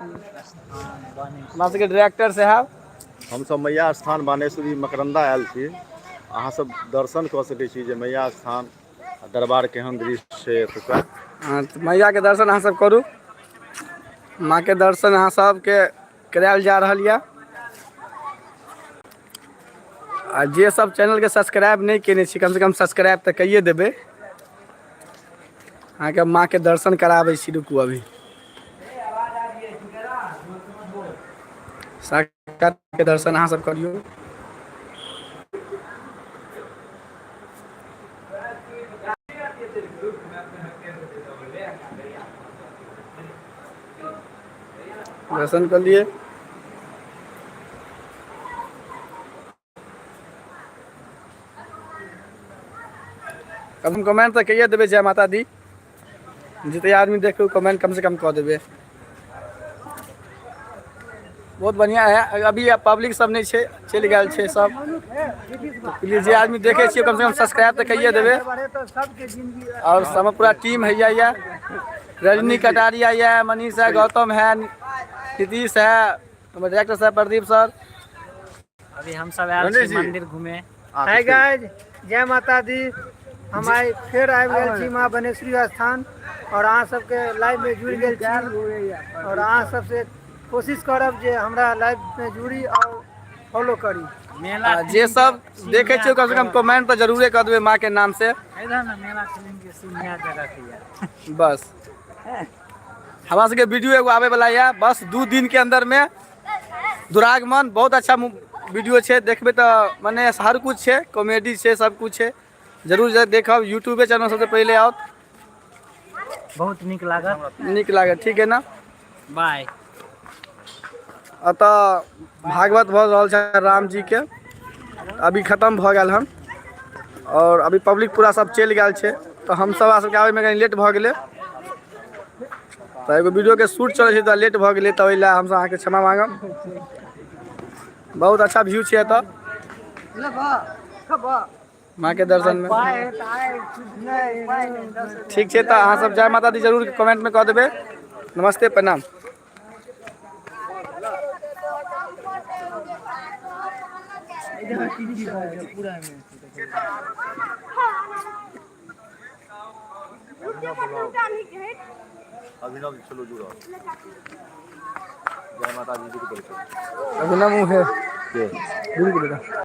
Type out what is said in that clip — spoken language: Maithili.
हमरा सबके डायरेक्टर साहब। हमसभ मैया स्थान बानेश्वरी मकरन्दा आयल छी। अहाँ सब दर्शन कऽ सकै छी जे मैया स्थान आ दरबार केहन दृश्य छै एतुका। हँ, तऽ मैयाके दर्शन अहाँ सब करू। माँके दर्शन अहाँ सबके करायल जा रहल यऽ। आ जे सब चैनलके सब्सक्राइब नहि केने छी, कमसँ कम सब्सक्राइब तऽ कैये देबै। अहाँके माँके दर्शन कराबै छी, रुकू अभी। साक्षात के दर्शन अहाँ सब करियौ। दर्शन कर लिए। कम कमेंट तऽ कहिए देबै जय माता दी। जते आदमी देखबै कमेंट कम से कम कऽ देबै। बहुत बढ़िया है। अभी पब्लिक सब नहीं छै, चलि गेल छै सब। प्लीज जे आदमी देखे छियै कम से कम सब्सक्राइब तऽ कहिए देबै। और सब पूरा टीम है या रजनी कटारिया या मनीष है, गौतम है, नीतीश है, हमर डायरेक्टर साहब प्रदीप सर। अभी हम सब आयल रणजीत छी जी। मंदिर घूमे। हाय गाइज, जय माता दी। हम आइ फेर आबि गेल छी माँ बनेश्वरी स्थान और अहाँ सबके लाइव में जुड़ि गेल छी और अहाँ सबसे कोशिश करब जे हमरा लाइव में जुड़ी और फॉलो करी। मेला आ, जे सब देखे छियै कम से कम कमेंट तऽ जरूरे कऽ देबै माँ के नाम से। इधर ना मेला फिल्म के सीन नया जगह के यार। बस हमरा सबके वीडियो एगो आबै वाला यऽ बस 2 दिन के अंदर में। दुरागमन बहुत अच्छा वीडियो छै, देखबै तऽ मने हर कुछ छै, कॉमेडी छै, सब कुछ छै। जरूर जे देखब, यूट्यूबे चैनल सबसे पहिले आओत। बहुत नीक लागत। नीक लागत, ठीक है ना? बाय। एतऽ भागवत भऽ रहल छै राम जी के, अभी खत्म भऽ गेल हन और अभी पब्लिक पूरा सब चलि गेल छै, तऽ हम सब सबके आबैमे कनि लेट भऽ गेलै। तऽ एगो वीडियोके शूट चलै छै तऽ लेट भऽ गेलै, तऽ ओहि लए हमसब अहाँके क्षमा मांगब। बहुत अच्छा व्यू छै एतऽ माँ के दर्शन में। ठीक छै, तऽ अहाँ सब जय माता दी जरूर कमेंट में कऽ देबै। नमस्ते, प्रणाम। अभिनव चलो जुड़ो। जय माता दी के। अभिनव है के जुड़ गेलै।